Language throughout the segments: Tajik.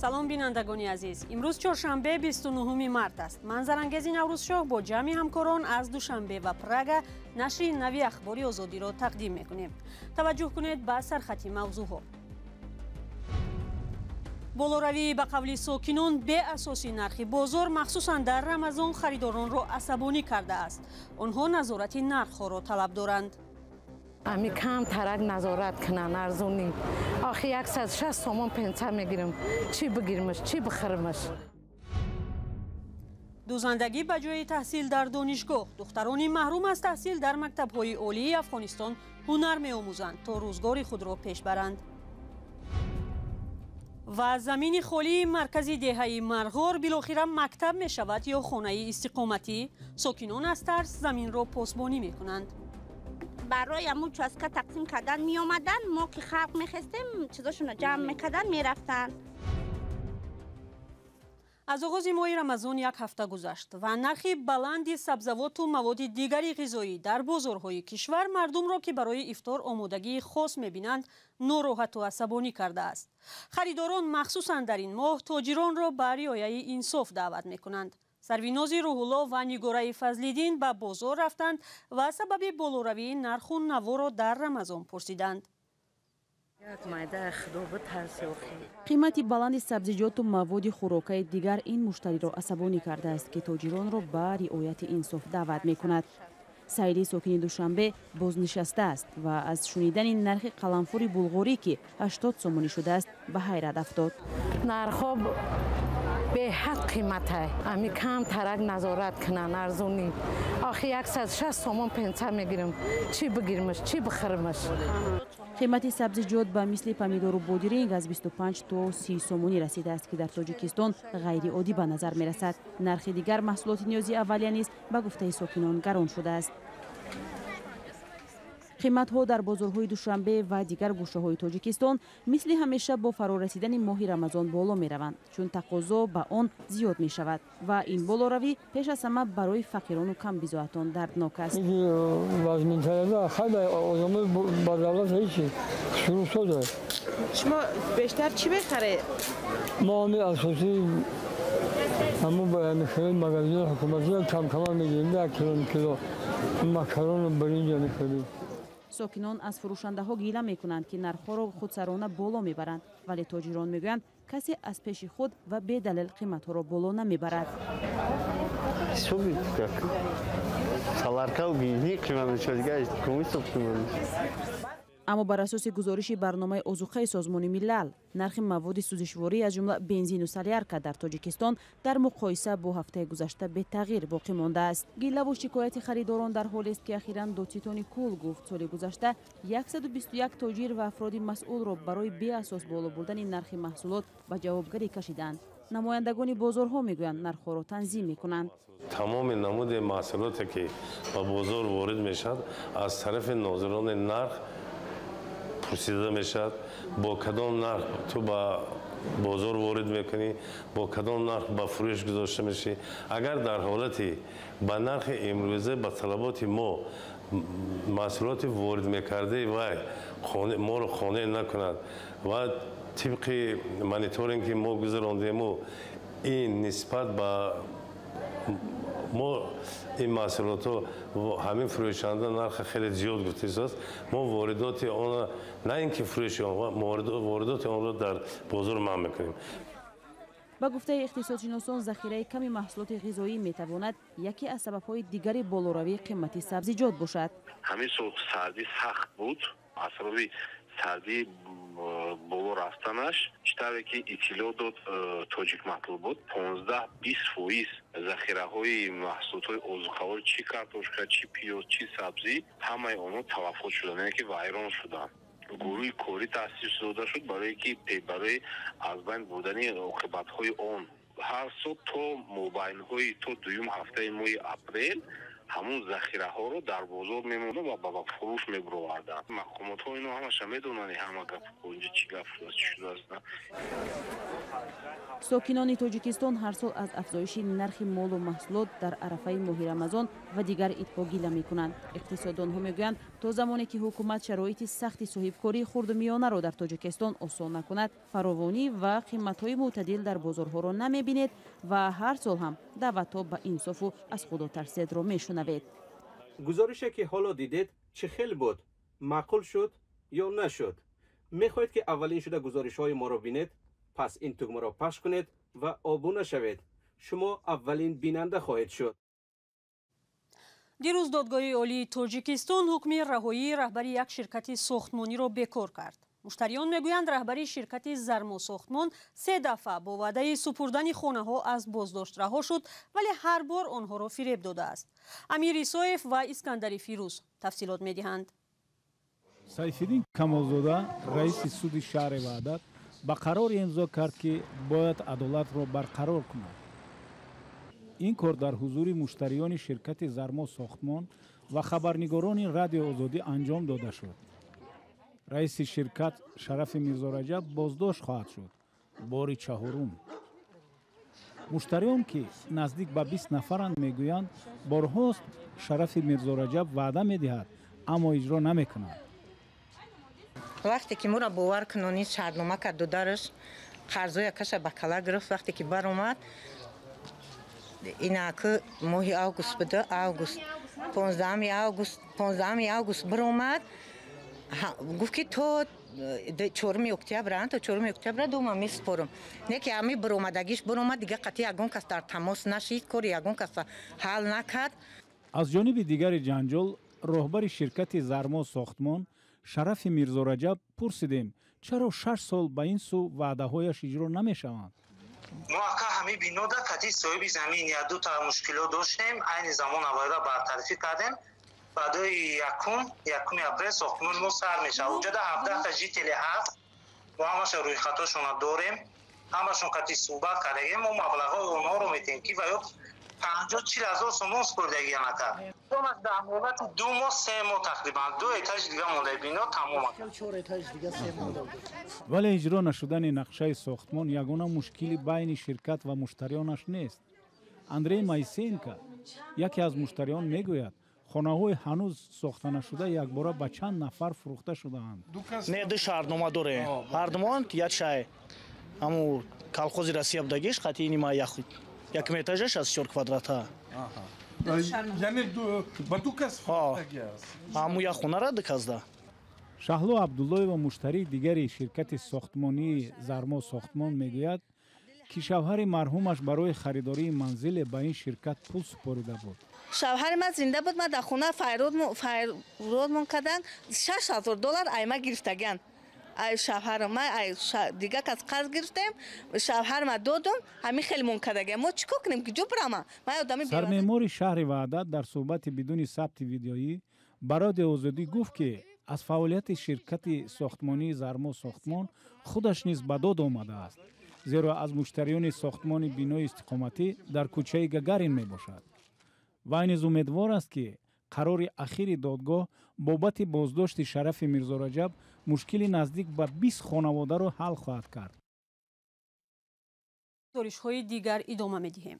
Салом, бинандагони азиз. Имрӯз чоршанбе, 29 март аст. Ман Зарангези Наврӯзшоҳ бо ҷамъи ҳамкорон аз Душанбе ва Прага нашри нави Ахбори Озодиро тақдим мекунем. Таваҷҷӯҳ кунед ба сархати мавзӯъҳо. Болоравии, ба қавли сокинон, беасоси нархи бозор, махсусан дар Рамазон, харидоронро асабонӣ кардааст. Онҳо назорати нархҳоро талаб доранд. Ами кам тарак назорат кунанд, арзонӣ. Охи 160 сомон пенса мегирам. Чӣ бигирмаш, чӣ бихӯрмаш? Дузандагӣ ба ҷои таҳсил дар донишгоҳ. Духтарони маҳрум аз таҳсил дар мактабҳои олии Афғонистон ҳунар меомӯзанд, то рӯзгори худро пеш баранд. Ва замини холии маркази деҳаи Марғор билохира мактаб мешавад ё хонаи истиқоматӣ? Сокинон аз тарс заминро посбонӣ мекунанд. Барои ҳамун участка тақсим кардан меомаданд, мо ки халқ мехестем, чизошонро ҷамъ мекарданд, мерафтанд. Аз оғози моҳи Рамазон як ҳафта гузашт ва нархи баланди сабзавоту маводи дигари ғизоӣ дар бозорҳои кишвар мардумро, ки барои ифтор омодагии хос мебинанд, нороҳату асабонӣ кардааст. Харидорон, махсусан дар ин моҳ, тоҷиронро ба риояи инсоф даъват мекунанд. Сарвинози Рӯҳулло ва Нигораи Фазлиддин ба бозор рафтанд ва сабаби болоравии нарху наворо дар Рамазон пурсиданд. Қимати баланди сабзиҷоту маводи хӯрокаи дигар ин муштариро асабонӣ кардааст, ки тоҷиронро ба риояти инсоф даъват мекунад. Саиди сокини Душанбе бознишаста аст ва аз шунидани нархи қаламфури булғорӣ, ки 80 сомонӣ шудааст, ба ҳайрат афтод. Нархҳо беҳад қиматай. Ами кам тарак назорат кунанд, арзонӣ. Охи 160 сомон пенса мегирам. Чӣ бигирмаш, чӣ бихӯрмаш? Қимати сабзиҷот ба мисли помидору бодиринг аз 25 то 30 сомонӣ расидааст, ки дар Тоҷикистон ғайриоддӣ ба назар мерасад. Нархи дигар маҳсулоти ниёзи аввалия низ, ба гуфтаи сокинон, гарон шудааст. Қиматҳо дар бозорҳои Душанбе ва дигар гӯшаҳои Тоҷикистон мисли ҳамеша бо фарорасидани моҳи Рамазон боло мераванд, чун тақозо ба он зиёд мешавад ва ин болоравӣ пеш аз ҳама барои фақирону камбизоатон дарднок аст. Шумо бештар чӣ мехаред? Мо ҳами асосӣ ҳамун магазини ҳукуматӣ камкама мегирем, як кило, кило макарону биринҷа мехарем. Сокинон аз фурӯшандаҳо гила мекунанд, ки нархҳоро худсарона боло мебаранд, вале тоҷирон мегӯянд, касе аз пеши худ ва бедалел қиматҳоро боло намебарад. Аммо бар асоси гузориши барномаи озуқаи Созмони Милал, нархи маводи сӯзишворӣ, аз ҷумла бензину солярка, дар Тоҷикистон дар муқоиса бо ҳафтаи гузашта бетағйир боқӣ мондааст. Гилаву шикояти харидорон дар ҳолест, ки ахиран додситони кул гуфт, соли гузашта 121 тоҷир ва афроди масъулро барои беасос боло бурдани нархи маҳсулот ба ҷавобгарӣ кашиданд. Намояндагони бозорҳо мегӯянд, нархҳоро танзим мекунанд. Тамоми намуди маҳсулоте, ки ба бозор ворид мешавад, аз тарафи нозирони нарх пурсида мешавад: бо кадом нарх ту ба бозор ворид мекунӣ, бо кадом нарх ба фурӯш гузошта мешавӣ. Агар дар ҳолати ба нархи имрӯза ба талаботи мо маҳсулоти ворид мекардаи вай моро қонеъ накунад ва тибқи мониторинг ки мо гузарондему ин нисбат ба мо ин маҳсулотҳо ҳамин фурӯшанда нарха хеле зиёд гуфтааст, мо воридоти онро, на ин ки фурӯши он, воридоти онро дар бозор манъ мекунем. Ба гуфтаи иқтисодшиносон, захираи ками маҳсулоти ғизоӣ метавонад яке аз сабабҳои дигари болоравии қимати сабзиҷот бошад. Ҳамин сол сардӣ сахт буд. Аз сабаби сардӣ боло рафтанаш, чӣ тавре ки иттилоъ дод Тоҷикматлубот, 15-20% захираҳои маҳсулотҳои озуқаворӣ, чӣ картошка, чӣ пиёз, чӣ сабзӣ, ҳамаи онҳо талафот шуданд, яъне ки вайрон шуданд. Гурӯҳи корӣ таъсис дода шуд барои аз байн бурдани оқибатҳои он. Ҳар сол то мобайнҳои то дуюм ҳафтаи моҳи апрел Ҳамун захираҳоро дар бозор мемонда ва ба фурӯш мебуроварданд. Мақомотҳо ино ҳамаша медонанд, ҳама гап инҷа чӣ гап шудааст, чӣ шудааст. Сокинони Тоҷикистон ҳар сол аз афзоиши нархи молу маҳсулот дар арафаи моҳи Рамазон ва дигар идҳо гила мекунанд. Иқтисоддонҳо мегӯянд, то замоне ки ҳукумат шароити сахти соҳибкории хурду миёнаро дар Тоҷикистон осон накунад, фаровонӣ ва қиматҳои мӯътадил дар бозорҳоро намебинед ва ҳар сол ҳам даъватҳо ба инсофу аз худотарсиятро мешунавед. Гузорише ки ҳоло дидед, чӣ хел буд? Маъқул шуд ё нашуд? Мехоҳед, ки аввалин шуда гузоришҳои моро бинед? Пас ин тугмаро пахш кунед ва обуна шавед. Шумо аввалин бинанда хоҳед шуд. Дирӯз Додгоҳи Олии Тоҷикистон ҳукми раҳоии раҳбари як ширкати сохтмониро бекор кард. Муштариён мегӯянд, раҳбари ширкати Зармосохтмон се дафъа бо ваъдаи супурдани хонаҳо аз боздошт раҳо шуд, вале ҳар бор онҳоро фиреб додааст. Амир Исоев ва Искандари Фирӯз тафсилот медиҳанд. Сайфиддин Камолзода, раиси суди шаҳри Ваҳдат, ба қароре имзо кард, ки бояд адолатро барқарор кунад. Ин кор дар ҳузури муштариёни ширкати Зармо Сохтмон ва хабарнигорони Радиои Озодӣ анҷом дода шуд. Раиси ширкат Шарафи Мирзораҷаб боздошт хоҳад шуд, бори чаҳорум. Муштариён, ки наздик ба 20 нафаранд, мегӯянд, борҳост Шарафи Мирзораҷаб ваъда медиҳад, аммо иҷро намекунад. Вақте ки моро бовар кунонӣ шартнома кард, додараш қарзоя каша ба кала гирифт. Вақте ки баромад, инаки моҳи август буда, август, 15 август, 15 август биромад, гуфт, ки то 4 октябр, то 4 октябра дома месупорам. Не ки ҳами биромадагиш биромад, дига қатъи ягон кас дар тамос нашид, кори ягон кас ҳал накард. Аз ҷониби дигари ҷанҷол, роҳбари ширкати Зармо Сохтмон Шарафи Мирзораҷаб пурсидем, чаро 6 сол ба ин сӯ ваъдаҳояш иҷро намешаванд. Мо, ака, ҳами бинода кати соҳиби замин як дута мушкилот доштем, айни замон аввала бартарафӣ кардем. Баъдои 1 апрел сохтмони мо сар мешавад. Уҷада 17-та жители ҳаст, мо ҳамаша рӯйхатҳошона дорем, ҳамашон кати суҳбат кардагем. Мо маблағҳои онҳоро метиҳем, ки ва ё 50-40 ҳазор сомон супоридагиам, ака. Дар муҳлати 2 моҳ, 3 моҳ, тақрибан ду этажи дига монда, бино тамом. Вале иҷро нашудани нақшаи сохтмон ягона мушкили байни ширкат ва муштариёнаш нест. Андрей Моисеенко, яке аз муштариён, мегӯяд, хонаҳои ҳанӯз сохтанашуда якбора ба чанд нафар фурӯхта шудаанд. Не, ду шартнома дорем, ҳардумон як шай, ҳаму колхози Россия будагиш қати нима, якум этажа 64 квадрата. Яъне ба ду кас фурӯхтагӣ аст? Ҳаму як хонара ду касда. Шаҳло Абдуллоева, муштарии дигари ширкати сохтмонии Зармо Сохтмон, мегӯяд, ки шавҳари марҳумаш барои харидории манзиле ба ин ширкат пул супорида буд. Шавҳари ман зинда буд, ман дар хона файродмон карданд, 6000 доллар айма гирифтагиан. Ай шавҳарам ма, ай дига кас қарз гирифтем, шавҳарма додум, ҳамин хеле мон кардагиам. Мо чӣ кор кунем, куҷо бирама? Ман одами Сармеъмори шаҳри Ваҳдат дар суҳбати бидуни сабти видеоӣ ба Радиои Озодӣ гуфт, ки аз фаъолияти ширкати сохтмонии Зармо Сохтмон худаш низ ба дод омадааст, зеро аз муштариёни сохтмони бинои истиқоматӣ дар кӯчаи Гагарин мебошад. Вай низ умедвор аст, ки қарори ахири додгоҳ бобати боздошти Шарафи Мирзораҷаб мушкили наздик ба 20 хонаводаро ҳал хоҳад кард. Гузоришҳои дигар идома медиҳем.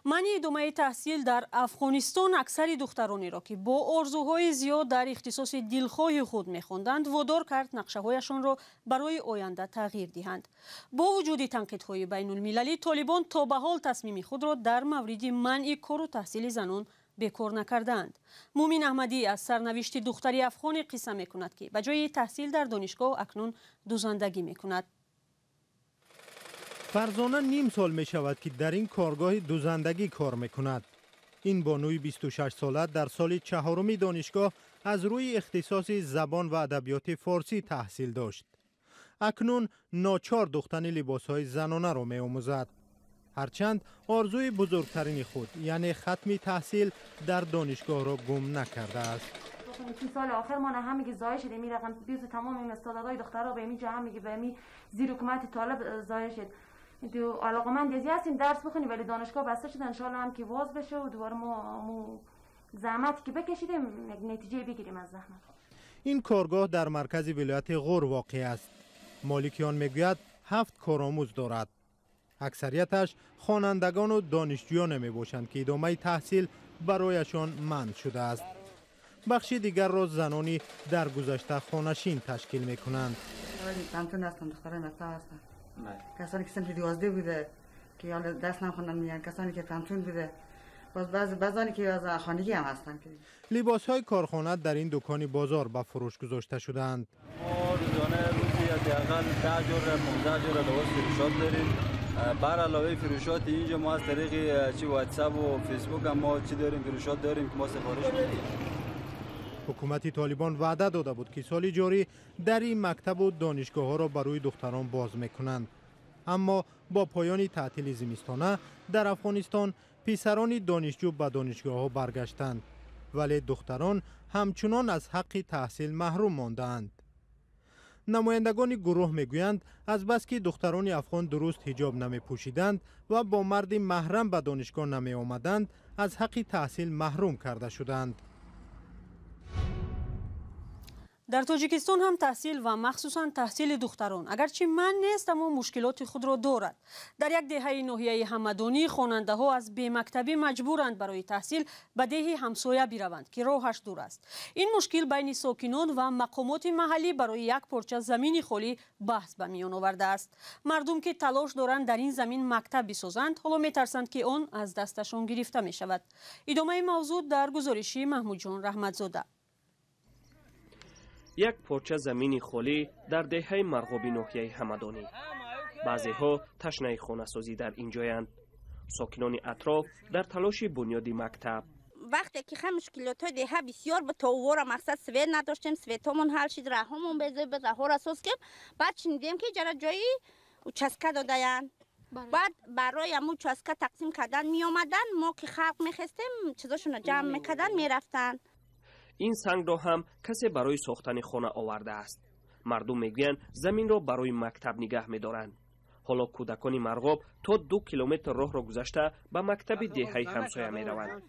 Манъи идомаи таҳсил дар Афғонистон аксари духтаронеро, ки бо орзуҳои зиёд дар ихтисоси дилхоҳи худ мехонданд, водор кард нақшаҳояшонро барои оянда тағйир диҳанд. Бо вуҷуди танқидҳои байнулмилалӣ, Толибон то ба ҳол тасмими худро дар мавриди манъи кору таҳсили занон бекор накардаанд. Муъмин Аҳмадӣ аз сарнавишти духтари афғоне қисса мекунад, ки ба ҷои таҳсил дар донишгоҳ акнун дузандагӣ мекунад. Фарзона ним сол мешавад, ки дар ин коргоҳи дузандагӣ кор мекунад. Ин бонуи 26сола дар соли чаҳоруми донишгоҳ аз рӯи ихтисоси забон ва адабиёти форсӣ таҳсил дошт. Акнун ночор духтани либосҳои занонаро меомӯзад, ҳарчанд орзуи бузургтарини худ, яъне хатми таҳсил дар донишгоҳро гум накардааст. سال آخر ما همگی ضایع شدیم. این رقم بیز تمام این استعدادهای دخترها به اینجا همگی به می زیر حکومت طالب ضایع شد. دو علاقمند ازی هستیم درس بخونیم، ولی دانشگاه بسته شد. ان هم که واز بشه و دوباره ما مو زحمتی که بکشیدیم یک نتیجه بگیریم از زحمت. این کارگاه در مرکز ولایت غور واقع است. مالک آن میگوید 7 کارآموز دارد. اکثریتش خوانندگان و دانشجویان میباشند که ادامه تحصیل برایشان منع شده است. بخش دیگر را زنانی در گذشته خانه‌نشین تشکیل میکنند. پانتون هستند، دخترای مکتب هستند. کسانی که صنف 12 بوده که حالا درس نخوندن میان، کسانی که پانتون بوده، باز بعضانی که از خانگی هم هستند. لباس‌های کارخانه در این دکان بازار به فروش گذاشته شده‌اند. ما روزانه روزی حداقل 10 جور 15 جور لباس فروشات داریم. بر علاوه فروشات اینجا ما از طریق چی واتساپ و فیسبوک هم ما چی داریم، فروشات داریم که ما سفارش میدیم. حکومت طالبان وعده داده بود که سال جاری در این مکتب و دانشگاه ها را برای دختران باز میکنند. اما با پایان تعطیل زمستانه در افغانستان پسران دانشجو به دانشگاه ها برگشتند، ولی دختران همچنان از حق تحصیل محروم ماندند. نمایندگان گروه میگویند از بس که دختران افغان درست حجاب نمی پوشیدند و با مرد محرم به دانشگاه نمی آمدند، از حق تحصیل محروم کرده شدند. дар тоҷикистон ҳам таҳсил ва махсусан таҳсили духтарон агарчи манъ нест, аммо мушкилоти худро дорад. Дар як деҳаи ноҳияи Ҳамадонӣ хонандаҳо аз бемактабӣ маҷбуранд барои таҳсил ба деҳи ҳамсоя бираванд, ки роҳаш дур аст. Ин мушкил байни сокинон ва мақомоти маҳаллӣ барои як порча замини холӣ баҳс ба миён овардааст. Мардум, ки талош доранд дар ин замин мактаб бисозанд, ҳоло метарсанд, ки он аз дасташон гирифта мешавад. Идомаи мавзӯъ дар гузориши Маҳмудҷон Раҳматзода. Як порча замини холӣ дар деҳаи Марғоби ноҳияи Ҳамадонӣ. Баъзеҳо ташнаи хонасозӣ дар ин ҷоянд. Сокинони атроф дар талоши бунёди мактаб. Вақте ки ха мушкилотҳои деҳа бисёр буд, то увора мақсад свет надоштем, светҳомон ҳал шид, раҳҳомон безеб, раҳҳоро соз кем. Баъд шунидем, ки ҷара ҷои участка додаянд. Баъд барои ҳамун участка тақсим кардан меомаданд, мо ки халқ мехестем, чизошонро ҷамъ мекарданд, мерафтанд. Ин сангро ҳам касе барои сохтани хона овардааст. Мардум мегӯянд, заминро барои мактаб нигаҳ медоранд. Ҳоло кӯдакони Марғоб то 2 километр роҳро гузашта ба мактаби деҳаи ҳамсоя мераванд.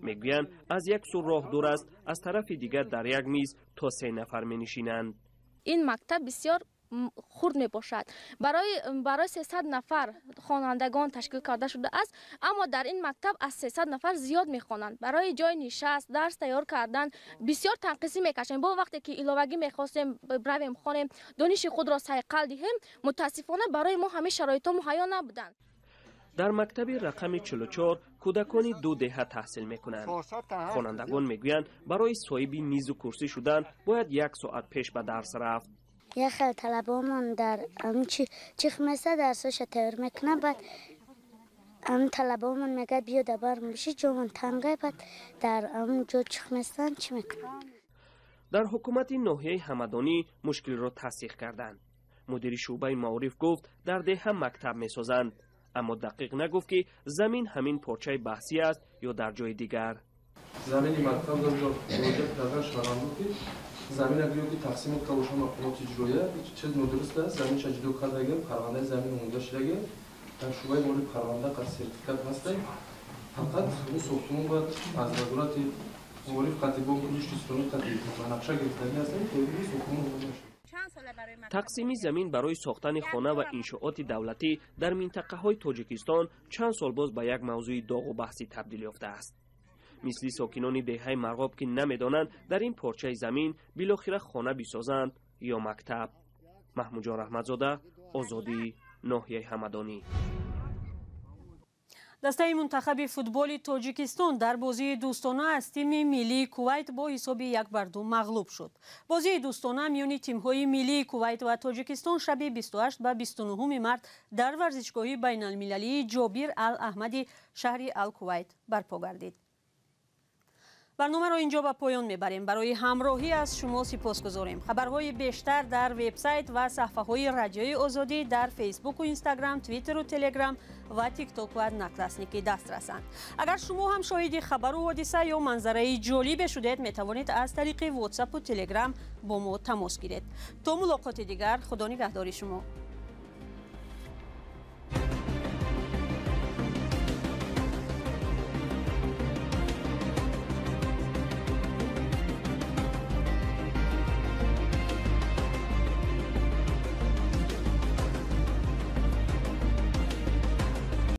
Мегӯянд, аз як сӯ роҳ дур аст, аз тарафи дигар дар як миз то 3 нафар менишинанд. Ин мактаб бисёр хурд мебошад. Барои 300 нафар хонандагон ташкил карда шудааст, аммо дар ин мактаб аз 300 нафар зиёд мехонанд. Барои ҷои нишаст, дарс тайёр кардан бисёр танқисӣ мекашем. Бо вақте ки иловагӣ мехостем бравем хонем, дониши худро сайқал диҳем, мутаассифона барои мо ҳамин шароитҳо муҳайё набуданд. Дар мактаби рақами 44 кӯдакони 2 деҳа таҳсил мекунанд. Хонандагон мегӯянд, барои соҳиби мизу курсӣ шудан бояд 1 соат пеш ба дарс рафт. Як хел талабамон дар чих меса дарсоша тайёр мекунад, баъд ам талабамон мегӯяд биё дар барм биши, ҷомон тангай, баъд дар ам ҷо чих местан чӣ мекунад. Дар ҳукумати ноҳияи Ҳамадонӣ мушкилро тасдиқ карданд. Мудири шӯъбаи маориф гуфт, дар деҳа мактаб месозанд, аммо дақиқ нагуфт, ки замин ҳамин порчаи баҳсӣ аст ё дар ҷои дигар. Замини мактаб муроҷиат кардан шаҳрвандон, ки замина гӯё ки тақсимот калоша мақомоти иҷроия чиз нодуруст аст. Заминша ҷудо кардагем, парвандаи замин омода шудагем, дар шӯъбаи маориф парванда қад сертификат ҳастем. Фақат ӯ сохтмон бояд аз вазорати маориф қати бонки рушди исломӣ қати ба нақша гирифтагӣ ҳастем, то ин сохтмон омода шуд. Тақсими замин барои сохтани хона ва иншооти давлатӣ дар минтақаҳои Тоҷикистон чанд сол боз ба як мавзӯи доғу баҳсӣ табдил ёфтааст. Мисли сокинони деҳаи Марғоб, ки намедонанд дар ин порчаи замин билохира хона бисозанд ё мактаб. Маҳмудҷон Раҳматзода, Озодӣ, ноҳияи Ҳамадонӣ. Дастаи мунтахаби футболи Тоҷикистон дар бозии дӯстона аз тими миллии Кувайт бо ҳисоби 1-2 мағлуб шуд. Бозии дӯстона миёни тимҳои миллии Кувайт ва Тоҷикистон шаби 28 ба 29 март дар варзишгоҳи байналмилалии Ҷобир Ал-Аҳмади шаҳри Ал-Кувайт барпо гардид. Барномаро инҷо ба поён мебарем. Барои ҳамроҳӣ аз шумо сипосгузорем. Хабарҳои бештар дар вебсайт ва саҳфаҳои Радиои Озодӣ дар Фейсбуку, Инстаграм, Твиттеру, Телеграм ва Тикток ва Одноклассники дастрасанд. Агар шумо ҳам шоҳиди хабару ҳодиса ё манзараи ҷолибе шудед, метавонед аз тариқи Ватсапу Телеграм бо мо тамос гиред. То мулоқоти дигар, Худо нигаҳдори шумо.